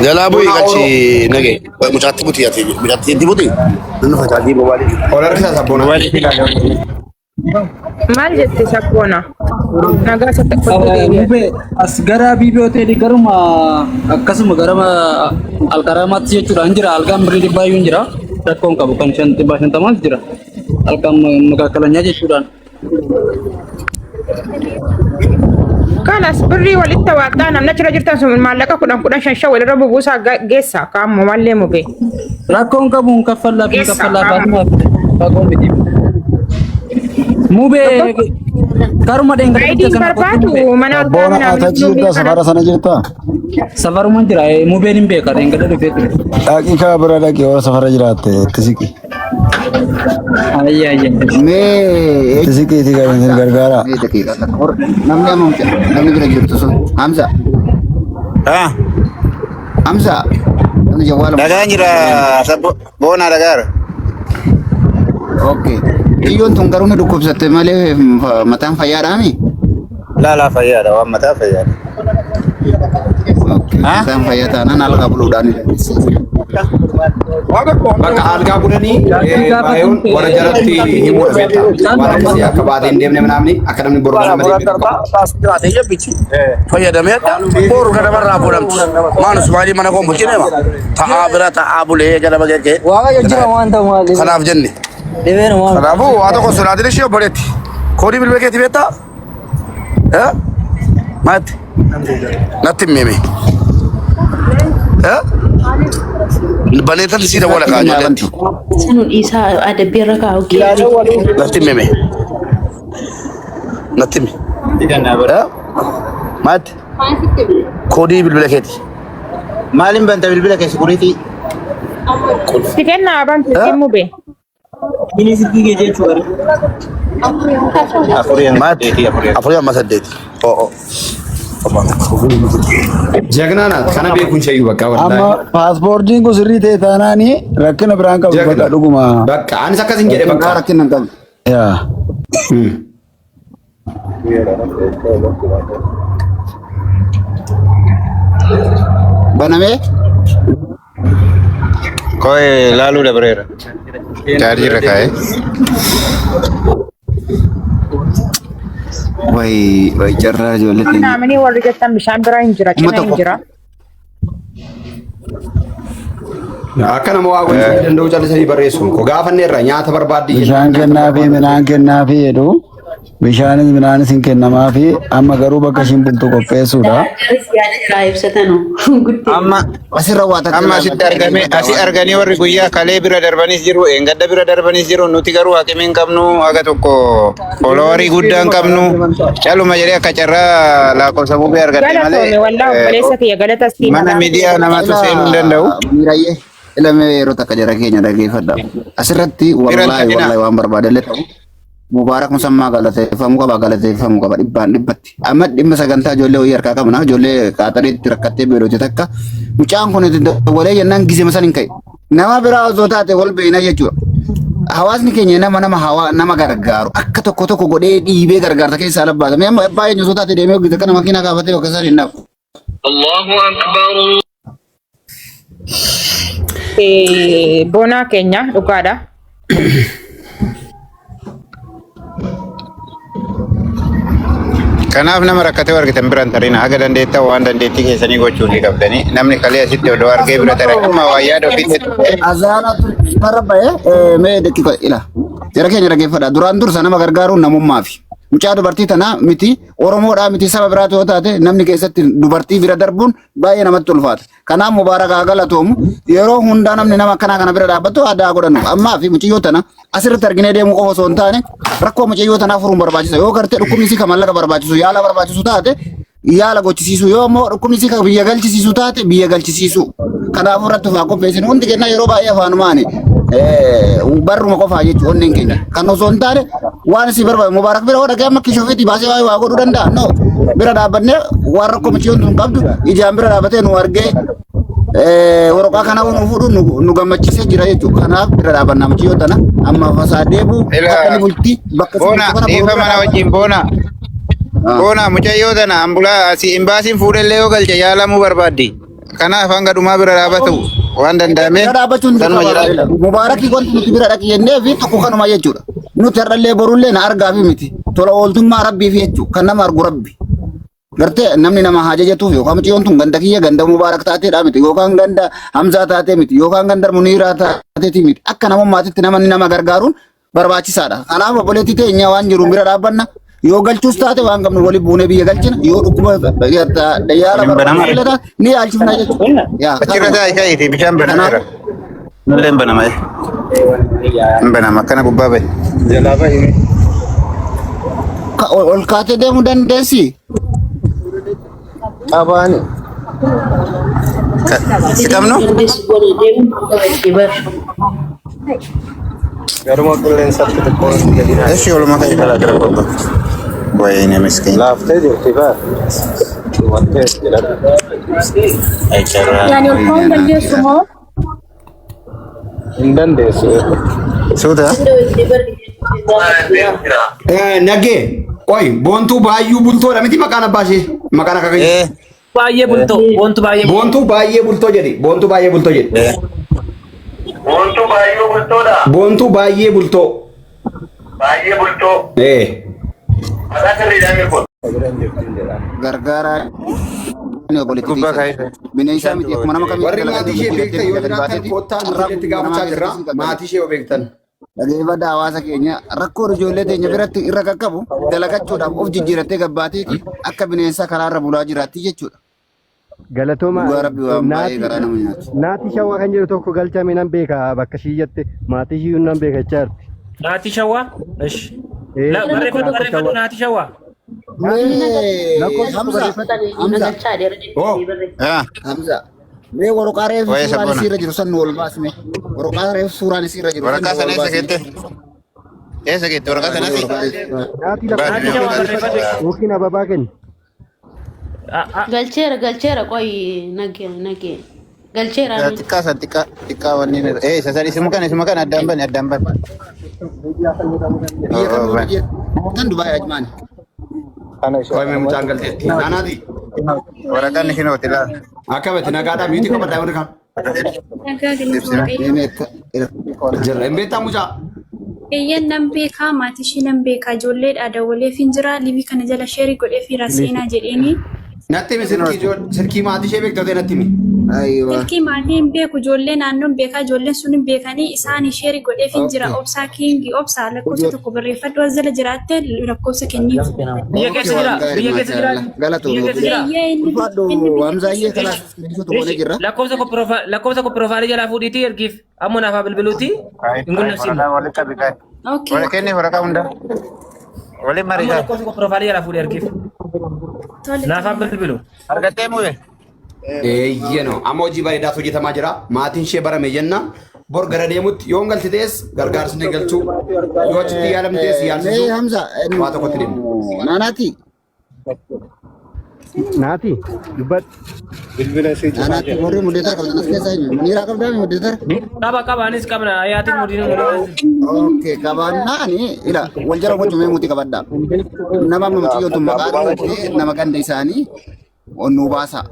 Jalaa bu'ii galchi nage. Mucaatti buti ati. Mucaatti itti buti. Nannu facaajii bobaalii. Ol harkisaa sabboonaa. Maal jette sabboona? Nagaa isa kottuu deebi'a. Mubee as gara Biibii hoteelii garuma akkasuma gara Alkaraamaatti jechuudha hin jira algaan birrii dhibbaa iyyuu hin jira rakkoon qabu kan shan dhibbaa shantamaas jira alkaan makaakalanya jechuudhaan. Kanas birrii walitti waaxaa namni achirra jirtan sun maallaqa kudhan kudhan shan shan walirra bubuusaa geessa kaammoo mallee mubee. Rakkoon qabu hin kaffallaa fi hin Geessa kaffallaa kaammoo. baasuma fagoo miti. Mubee karuma dheengadda Raayidiin kana kottu barbaadu mubee. mana algaa Sabboona minaa ati achi jirtaa safara sana jirtaa? Safaruma jira mubeen hin beeka dheengadda dhufee ture. Dhaqii kaa bira dhaqi yoo safara jiraatte itti siqi. Ayya ayya. Mee Itti siqiitii isin gargaara. mee daqiiqaa takka hor namni amma namni bira jirtu sun Hamza Ah, Hamza namni jawwaala dhagaan jira boonaa dhagaara. Okay. Xiyyoon tun garuu ni dhukkubsatte malee mataan fayyaadhaami? Laalaa fayyaadha waan mataa fayyaadha. Okay. Ah? Mataan fayyaa taanaan algaa buluudhaan ni dandeessa. Bakka algaa bulanii baay'oon warra jalatti himuudha beektaa. Waan akkasii akka baatee hin deemne manaamni akka namni boru nama deemne qabu. Fayyadamee boru ganamarraa fuudhamti. Maanus maalii mana koo bulchine ma? Ta'aa bira ta'aa bulee ganama geggee. Waaqayyo jira waan ta'u maali? Kanaaf jenne. Dhibeen waan. Kanaafuu waa tokko sodaatin ishee obboleetti. Koodii bilbila keetii beektaa? Maatti? Natti hin miime. Baneetan sii dawwala kaa ijoolleetti. Sanuun dhiisaa adabbii irra kaa'u kee. Natti hin miime. Natti himi. Maatti? Koodii bilbila keetii. Maaliin banta bilbila kee sikuriitii? Si kennaa bantu si mubee. Inni silkii kee jechuudha. Afurii hanga Maatti? saddeetii afurii. Afurii amma saddeeti. Oo. Jagnaa naat kana beekuun shayyuu bakka Amma wallaahi. paaspoortiin kun sirrii ta'e taanaani rakkina biraan qabu Jagna. bakka dhuguma. Bakka anis akkas hin jedhe Dhugaa bakka. rakkina hin qabdu. Yaa. Banamee? Koo'ee laaluu dabareera. Chaarjii irra kaa'ee. Wayi wayi carraa ijoollee teenya. Naamni warri jettan bishaan bira hin jira Kuma cina hin tokko. jira. Akka nama waa gochuu danda'u callisanii barreessuun koo gaafanne irra nyaata barbaaddi Bishaan jennaan nyaata kennaafi barbaaddi. midhaan kennaafi jedhu. Bishaanis midhaanis hin kennamaa fi amma garuu bakka ishiin bultu qopheessuudha. Garis yaada irraa ibsatanu. Guddee. Amma Asirra waa takka amma asitti argame asi arganii warri guyyaa kalee bira darbanis jiru eengadda bira darbanis jiru nuti garuu haqimii hin qabnu haga tokko followerii guddaa hin qabnu caluma jedhee akka carraa lakkoofsa bubee argadhe malee Galatoomi wallaa obboleessa kiyya galata siin mana alaa. miidiyaa namatu seenuu hin danda'u. Miirayyee ilame yeroo takka jara keenya dhaggeeffadha. Asirratti Bira hin wallaahi ta'inaa. wallaahi waan barbaadellee ta'u Mubaarak Musammaa galateeffamuu qaba galateeffamuu qaba dhibbaan dhibbatti. Amma dhimma sagantaa ijoollee wayii harkaa qabna ijoollee qaaxariitti rakkattee beeloote takka mucaan kun itti dawwalee jennaan gizema san hin ka'e. Nama biraa osoo taate wal beekna jechuudha. Hawaasni keenya nama nama hawaa nama gargaaru akka tokko tokko godhee dhiibee gargaarsa keessaa ala baasa. Amma abbaa eenyu osoo taate deemee hojjete kana makiinaa kaafatee bakka san hin dhabu. Boonaa keenya dhugaadha. Kanaaf nama rakkatee argitan bira hin tarina haga dandeettan waan dandeettii keessanii gochuu ni qabdanii namni kalee asitti odoo argee bira tare amma waa yaada ofiitti Azaanatu marra ba'e mee daqiiqa ila. Jara keenya dhaggeeffadha. Duraan dursa nama gargaaruun namummaafi. Mucaa dubartii tanaa miti Oromoodhaa miti saba biraatu yoo taate namni keessatti dubartii bira darbuun baay'ee namatti ulfaata. Kanaaf Mubaarak haa galatoomu. Yeroo hundaa namni nama akkanaa kana bira dhaabbatu aadaa godhannu. Ammaa fi mucayyoo tana asirratti arginee deemuu qofa osoo hin taane rakkoo mucayyoo tanaa furuun barbaachisa. Yoo gartee dhukkubni isii kan mallaqa barbaachisu yaala barbaachisu taate yaala gochisiisuu yoo immoo dhukkubni isii kan biyya galchisiisu taate biyya galchisiisuu. Kanaafuu irratti of haa qopheessinu. Hundi keenya yeroo baay'ee afaanumaani barruma qofaa jechuudha onneen keenya. Kan osoo hin taane waan si barbaadu Mubaarak bira yoo dhaqee amma kishofiitti baasee waa'ee waa godhuu danda'a. No bira dhaabbannee waan rakkoo mucayyoon tun qabdu ijaan bira dhaabbatee nu argee waraqaa kana nu fuudhu nu gammachiisee jira jechuudha. Kanaaf bira dhaabbannaa mucayyoo tana amma fasaa deebi'u bakka inni bulti bakka si Boona bultu kana boru dhiifa bira mana dhaabbanna. wajjin boona. Boona mucayyoo tana ambulaa asii imbaasiin fuudhellee yoo galche yaalamuu barbaaddi. Kanaaf hanga dhumaa bira dhaabatu waan danda'ameef Bira dhaabbachuun sanuma dirqama jira. Mubaarakii wanti nuti bira dhaqi jennee fi tokko kanuma jechuudha. Nuti har'allee borullee na argaa fi miti. Tola ooltummaa rabbii fi jechuudha. Kan nama argu rabbi. Gartee namni nama haa jajatuuf yookaan mucayyoon tun ganda kiyya ganda Mubaarak taateedha miti yookaan ganda Hamzaa taatee miti yookaan ganda Muniiraa taateeti miti. Akka namummaatitti namni nama gargaaruun barbaachisaadha. Kanaaf obboleettii teenya waan jiru bira dhaabbanna. Yoo galchuus taate waan qabnu wali buunee biyya galchina. Yoo dhukkuba yaala Hin banama. barbaachisu illee taate ni yaalchifna jechuudha. Yaa Achirra kanuma. taa'e ka'iiti bishaan banameera. Kanaaf Nullee hin banama. Hin banama akkana gubbaa bahe. Jalaa bahime. Ol kaatee deemuu dandeessi. Qabaani. Si qabnu? Dandeessu bona deemuu qabatti bar. Garuma qilleensatti xiqqoo gadi naa. Eshi oluma ka'e kalaa gara gubbaa. Wayne miskiin. Laaftee jirti baa. Dhumattee jedhan. Yani ol ka'uun dandeessu moo? Hin dandeessu. Suuta. Nagee qoy boontuu baay'uu bultoodha miti maqaan abbaa ishee maqaan akaakayyuu. Baay'ee bultoo boontu baay'ee Boontuu baay'ee bultoo jedhi boontuu baay'ee bultoo jedhi. Boontuu baay'ee bultoodha. Boontuu baay'ee bultoo. Baay'ee bultoo. Maqaa sirriidhaan kun. Gargaaraa obboleettii Gubbaa teessani. kaa'e. Bineensaa miti akkuma nama kamiitti Warri dalagatee maatii ishee bultii beektan yoo gadi jiraatan baateeti kottaa carraa nuti itti guutuu namaa gaafachaa jirra. keessatti qaqqabe. Maatii ishee yoo beektan. Dhageeffadhaa hawaasa keenya rakkoon ijoollee teenya biratti irra qaqqabu dalagachuudhaaf of jijjiirattee gabbaateeti akka bineensaa karaarra bulaa jiraatti jechuudha. Galatooma Dhugaa rabbi waan baay'ee naati garaa nama nyaatu. naati shawaa kan jedhu tokko galchame nan beeka bakka ishii jette maatii ishii nan beeka jechaarti. Naatii shawwaa? Ishi. Ee Barreeffadhu naati barreeffadhu shawaa. naatii shawwaa. Mee Lakkoofsa Hamza barreeffadhu. Hamza Hamza mee waraqaa reefu Waa'ee suuraan sabboona. isiirra jiru san nu ol baasme waraqaa reefu suuraan isiirra jiru san Waraqaa nu sana ol eessa baasme. keette? Eessa keette waraqaa sana Mee si? waraqaa reefu Naatii Baati lakkoofsa Naatii shawwaa barreeffadhu barreeffadhu. yookiin ababaa kenni. Galcheera galcheera qoy nagee nagee galcheera ani. Xiqqaa san xiqqaa xiqqaa wanni ee isa san isuma kana isuma kana addaan bani addaan bani. Biyya kam biyya tan Dubaay Ajmaani. Qoy mee mucaan galteetti. Naanaati. Waraqaan isheen laa. Akkamatti nagaadhaa miiti qabadhaa warri kaan. Nagaa galata waaqayyo. Mee mee Jirra hin beektaa mucaa. Eeyyan nan beekaa maatii ishee nan beekaa ijoolleedha dawwaleef hin jira liivii kana jala sheerii godhee fi seenaa jedheeni. Natti himi silkii silkii maatii ishee beektu ta'e natti himi. Aywa. Silkii maatii hin beeku, ijoollee naannoon beekaa, ijoolleen sun hin beekanii isaan share godheef hin jira. Obsaa Kingi, obsaa lakkoofsa tokko barreeffadhu, as jala jiraatte lakkoofsa kenniif. Biyya Okay, keessa jira. waan gaarii Biyya keessa jira. maashaallah. Galatoom Biyya keessa jira. Eeyyee, inni Ulfaadhu inni biyya Hamzaayyee keessa kalaas jira. iskiriinshoot goonee jirra. Lakkoofsa koo profaayilii jalaa fuudhiitii ergiif. Ammoo naaf haa bilbiluuti. Hin qunnamsiifne. Waraqaa walitti qabi kaa'e. Okay. Wal kenni waraqaa hunda. Waliin marii Ammoo kaa'e. lakkoofsa koo profaayilii jalaa fuudhee ergiif. Tole Naaf haa tole. bilbilu. Argattee muuyee? Eeyyeno amma hojii bareedaatu hojjetamaa jira. Maatiin ishee barame jennaan bor gara deemutti yoo hin galti ta'es gargaarsi ni galchuu yoo achitti yaalamtees Mee yaalsisuu Hamza waa tokkotti deemna. naanaati Naati dubbadhu. Bilbila isii cufaa naanaati jira. warri muddeetar qabdan as keessaa eenyu Muniiraa qabdaa mi muddeetar? Qaba qaba anis qabna. Ayaatiin mudiin Okay, qabaannaani ila wal jala gochuu mee muti qabadha. Nama amma mucayyoon tun maqaa dhoofte nama ganda isaanii onnuu baasa.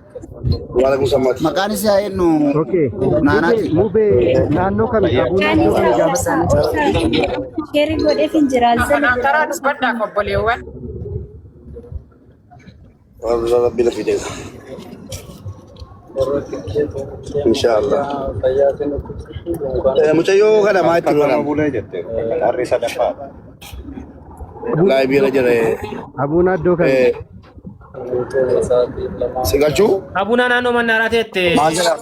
Waalaikum salaam. Maqaan isaa eenyu Okay. naanaati. Mubee mubee naannoo kami abuu Maqaan naannoo kami isaa obsaa gaafadhaan? obsaa share godheef hin jira as jala Kanaan jira karaa obsaa. dubbadhaaf obboleewwan. Rabbi lafi deema. Inshaallah. Mucayyoo kana maa itti Akka nama godhan? bulee jette harri sadaffaadha. Laayibii irra jira. Abuu naannoo kami? Si galchuu? Abunaa naannoo mannaaraa teette. Maal jedha?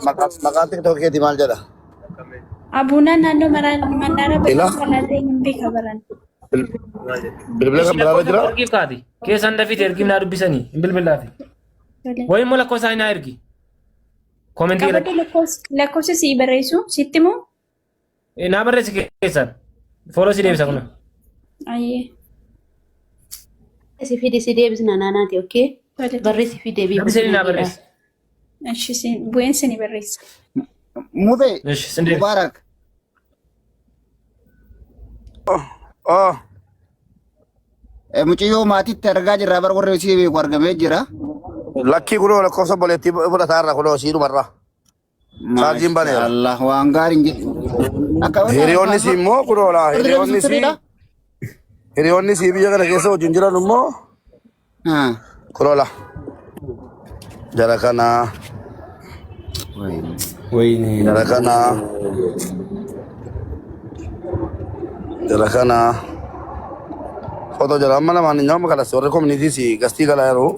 Maqaan tiktookii keetii maal jedha? Abuunaan naannoo mannaara Ila bakka kanaa ta'e hin beeka baran. bilbila Ishi kan biraarra lakkoofsa jira? koo ergiif kaati. Keessan dafiiti ergiif naa dubbisanii. Hin bilbilaafi. Tole. Wayii immoo lakkoofsa isaa naa ergi. Koomentii Qabadhu irratti. lakkoofsa sii barreessu sitti moo? Naa barreessi keessan. Follow si deebisa kuna. Ayyee. Si fidi si deebisna naanaati, okay? Tole tole. Barreessi fi deebii Dubbisanii naa godha. barreessi. Ishi bu'een sini barreessa. Mubee Ishi sin deebisa. Mubaarak Oh, mucayyoo maatiitti argaa jirra bar warri isii beeku argamee jira. Lakkii kunoo lakkoofsa obboleettii fudhataa irra kunoo sii dhumarra. Chaarjiin baneera. Maashaallah waan gaariin jedhu. Akka Hiriyoonni sii immoo kunoo laa hiriyoonni sii hiriyoonni sii biyya kana keessa wajjin jiran immoo kunoo laa jara kanaa Wayne. jara kanaa jara kanaa foto jara amma namaan hin nyaama kanas warri koominiitii si gastii galaa yeroo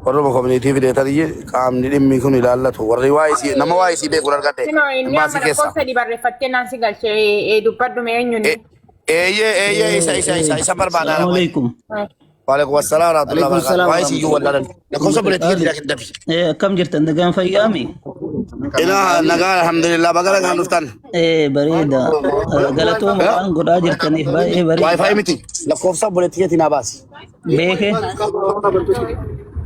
warruma koominiitii fideetanii qaamni dhimmi kun ilaallatu warri waa'ee sii nama waa'ee sii beeku argadhe Sinoo inni amma imbaasii keessa. lakkoofsa sadii barreeffattee naan si galchee dubbadhu mee eenyuun. Eeyyee eeyyee isa isa isa isa barbaadaa Assalamu alaikum. Waalaikum assalam warahmatullahi Alaikum wabarakatuh. salaam Waa'ee siyyuu wallaalan. Lakkoofsa obboleettii keetii dhaqi dafi. Akkam jirtan nagaan fayyaami? Ina nagaa alhamdulillah baga nagaan dhuftan. Bareeda. Galatooma waan godhaa jirtaniif baay'ee bareeda. Wi-Fi miti. Lakkoofsa obboleettii keetii naa baasi. Beeke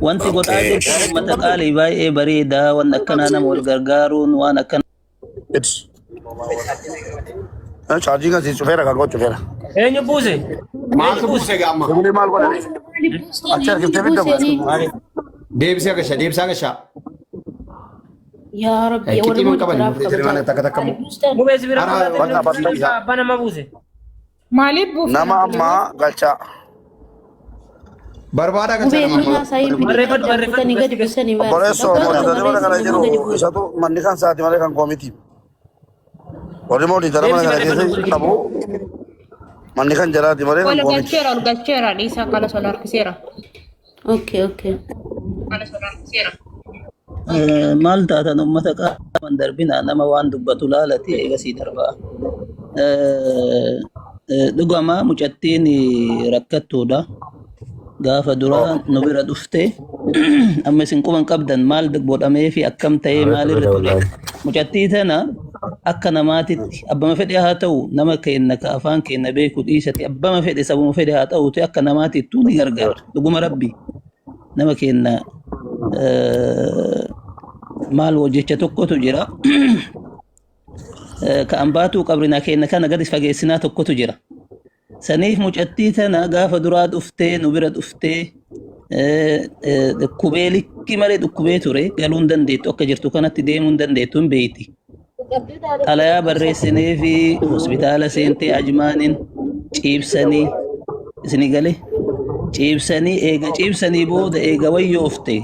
wanti godhaa jirtan uummata qaalii baay'ee bareeda. Waan akkanaa nama wal gargaaruun waan akkanaa. Chaarjii kan siin cufeera kan koo cufeera. Eenyu buuse? Maaltu buuse gaamma? Sagalee maal godhani? Achi harkiftee fidda godhani. Deebisee agasha deebisee agasha. Yaa Rabbi, warri Qixii man qaban muduraaf mana kabajaa. takka takka immoo. Mubee si bira Ara Bakka bakka isaa. abbaa nama buuse. Maaliif buuftan Nama amma galchaa. Barbaada galchaa Mubee nama nurraa amma. saayii fidi. Barreeffadhu barreeffadhu. Kutanii gadi buusanii baara. Obboleessoo Lakkoofsa mootota mana kana barreessi nama gadi jiru buusu. isatu manni kan saati malee kan koo miti. Warri mootota mana Deebisi kana barreeffadhu. keessa qabu manni kan jaraati malee kan Ol koo miti. galcheera ol galcheera dhiisaa kala sol harkiseera. Okay. Maal taatan uummata qaaman darbinaa nama waan dubbatu laalati eegasii darbaa. Dhugama mucattiin rakkattuudha. Gaafa duraa nu bira dhufte amma isin quban qabdan maal godhamee fi akkam ta'ee maalirra ture. Mucattii tana akka namaatitti abbama fedhe haa ta'u nama keenya ka afaan keenya beeku dhiisati abbama fedhe sabuma fedhe haa ta'uti akka namaatittuu ni gargaara. Dhuguma rabbi nama keenya maal hojjecha tokkotu jira. Ka ambaatuu qabrinaa keenya kana gadi fageessinaa tokkotu jira. Saniif mucattii tana gaafa duraa dhuftee nu bira dhuftee dhukkubee likki malee dhukkubee ture galuu hin dandeettu akka jirtu kanatti deemuu hin dandeettu hin beeyti. Xalayaa barreessinee fi hospitaala seentee ajmaaniin ciibsanii isinii galee Ciibsanii eega ciibsanii booda eega wayyoofte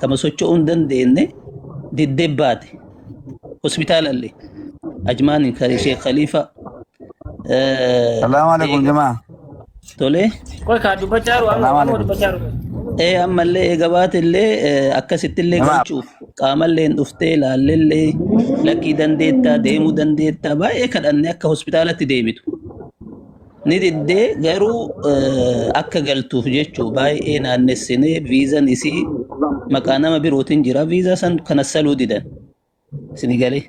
kama socho'uu hin dandeenye diddee baate. Hospitaala illee. Ajmaaniin kan Sheekh Khalifa. Salaamu alaikum jamaa. Tolee. Qoy kaa dubbachaa jiru Salaamu amma alaikum. dubbachaa jiru. Ee ammallee eega baate illee akkasitti illee Jamaa. galchuuf qaamallee hin dhuftee laallellee lakkii dandeettaa deemuu dandeettaa baay'ee kadhanne akka hospitaalatti deebitu. Ni diddee garuu akka galtuuf jechuu baay'ee naannessinee viizan isii maqaa nama birootiin jira viizaa san kanassaluu didan. Isini galee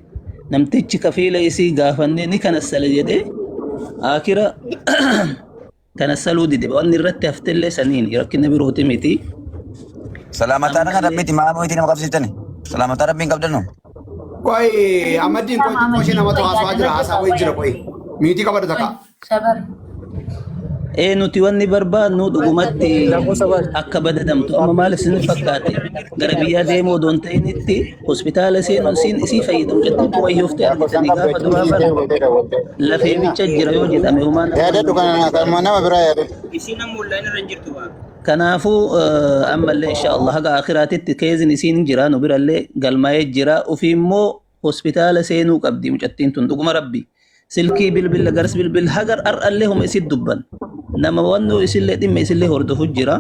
namtichi kafiila isii gaafannee ni kanassala jedhee akira kanassaluu dide wanni irratti haftellee saniin rakkina birooti miti. Salaamataa kan Ammallee rabbiiti maa mo'itii nama qabsiiftani? Salaamataa rabbiin qabdanu? Qoy Amaddiin qoy xiqqoo ishee namatu haasawaa jira haasaa wayii jira qoy. Miitii qabadhu takka. Ee nuti wanni barbaadnu dhugumatti akka badadamtu amma maal isin fakkaate gara biyyaa deemuu odoo hin ta'initti hospitaala seenuun siin isii fayyadamu jettuutu wayyooftee argitanii gaafa duraa bara lafee bicha jira yoo jedhame homaa nama Yaadadhu kana kanuma nama biraa yaadadhu. Isiin amma online irra hin jirtu baa. Kanaafuu ammallee insha Allah haga akhiraatitti keezin isiin jira nu birallee galmaa'ee jira ofii immoo hospitaala seenuu qabdi mucattiin tun dhuguma rabbi silkii bilbila garas bilbil hagar har'allee homa isit dubban nama wannoo isillee dhimma isillee hordofu jira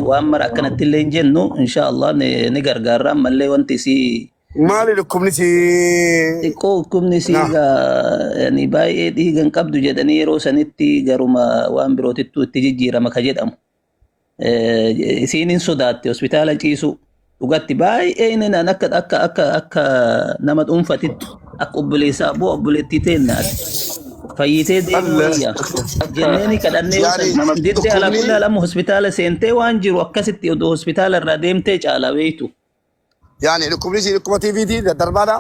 waan mara akkanatti illee hin jennu insha Allah ni gargaarra ammallee wanti isii Maali dhukkubni si xiqqoo dhukkubni isii na egaa yani baay'ee dhiiga hin qabdu jedhanii yeroo sanitti garuma waan birootittuu itti jijjiirama ka jedhamu Isiin hin sodaatte hospitaala ciisuu dhugatti baay'ee inni naan akka akka akka akka nama dhuunfatitti akka obboleessaa abboo obboleettii teennaati fayyitee deemuu wayya jenneeni kadhannee yoo Yaani san diddee alaa dhukkubni kullaa lama hospitaala seentee waan jiru akkasitti odoo hospitaala irraa deemtee caala beektu. Yaani dhukkubni isii dhukkuba TVT daddarbaadha.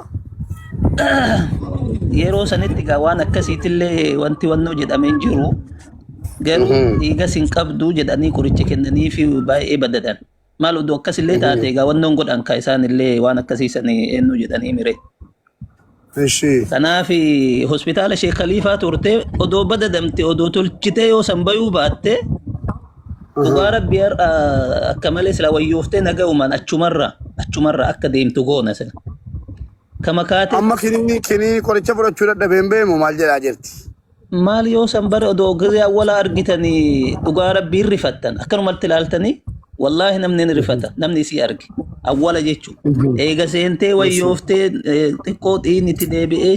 Yeroo sanitti gaa waan akkasiitillee wanti wannoo jedhamee hin jiru. Garuu dhiigas hin qabdu jedhanii qoricha kennanii fi baay'ee badadan. Maal oduu akkasillee taate egaa wannoon godhan ka isaan illee waan akkasii sanii eenyu jedhanii mire. Ishi. Kanaaf hospitaala Sheekh Khaliifaa turte odoo badadamte odoo tolchitee yoo san bayuu baatte dhugaa rabbii har'a akka malee sila wayyooftee naga'umaan achumarra achumarra akka deemtu goona sila. Kama kaatee Amma kiniini kiniini qoricha fudhachuu dadhabeen beemu maal jedhaa jirti. Maal yoo san bara odoo gizee awwala argitanii dhugaa rabbii hin rifattan akkanumatti ilaaltanii wallaahi namni ni rifata namni isii arge awwala jechuun eega seentee wayyooftee xiqqoo dhiin itti deebi'ee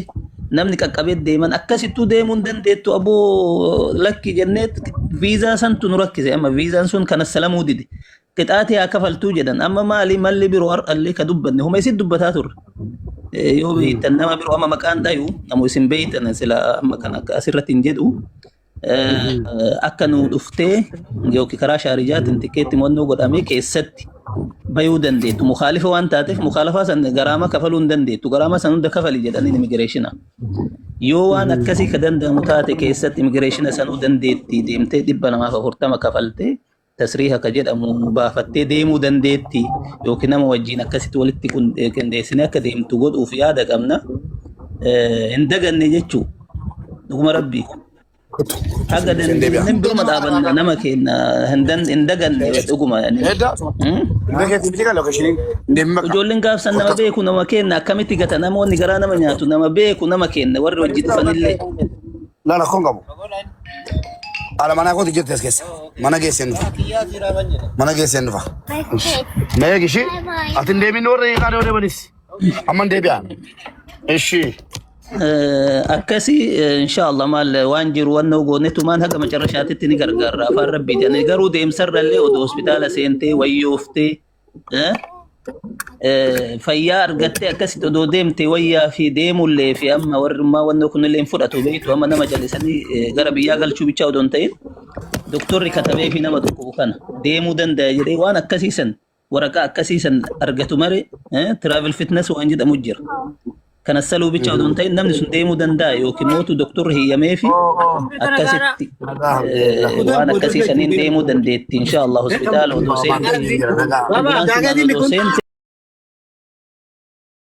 namni qaqqabee deeman akkasittuu deemuu hin dandeettu aboo lakki jennee viizaa santu nu rakkise amma viizaan sun kana salamuu dide qixaatii haa kafaltuu jedhan amma maali malli biroo har'allee ka dubbanne homa isin dubbataa turre yoo beektan nama biroo amma maqaan dhayu namu isin beektan sila amma kan akka asirratti hin jedhu akka nu dhuftee yookiin karaa shaarijaatiin tikeetti mo'annoo godhamee keessatti bayuu dandeettu mukaalifa waan taateef mukaalafaa san garaama kafaluu hin dandeettu garaama san hunda kafali jedhaniin immigireeshina yoo waan akkasii ka danda'amu taate keessatti immigireeshina sanuu dandeetti deemtee 240 kafaltee tasriiha ka jedhamu baafattee deemuu dandeetti yookiin nama wajjin akkasitti walitti qindeessinee akka deemtu godhuuf yaada qabna. Hin daganne jechuu dhuguma rabbii. Haga Isin deebi'a. dandeenye biruma dhaabanna nama keenya hin daganne dhuguma. Edda. Biyya keessa miti kan lookeshiniin deemin bakka. Ijoolleen gaafsan nama beeku nama kenna akkamitti gata namoonni garaa nama nyaatu nama beeku nama kenna warri hojii dhufanillee. La rakkoon qabu. Haadha manaa kooti jirti as keessa. Mana geesseen dhufa. Mana geesseen dhufa. Na eegi ishii. Ati hin deemin warri hiikaa yoo deemanis. Amma hin deebi'a. Ishii. Akkasi inshallah maal waan jiru waan goonetumaan haga macarrashaatitti ni gargaarra afaan rabbiiti. Ani garuu deemsarra illee odoo hospitaala seentee wayyooftee Fayyaa argattee akkasitti odoo deemte wayyaa fi deemullee fi amma warri ammaa wanni kunillee hin fudhatu beektu amma nama jallisanii gara biyyaa galchuu bichaa odoo hin ta'in doktorri katabee fi nama dhukkubu kana deemuu danda'a jedhee waan akkasii san waraqaa akkasii san argatu malee travel fitness waan jedhamu jira. Kana saluu bicha odoo hin ta'in namni sun deemuu danda'a yookiin mootu doktorri hiyyamee fi akkasitti waan akkasii saniin deemuu dandeetti insha Allah hospitaala odoo seente ambulaansiidhaan odoo seente.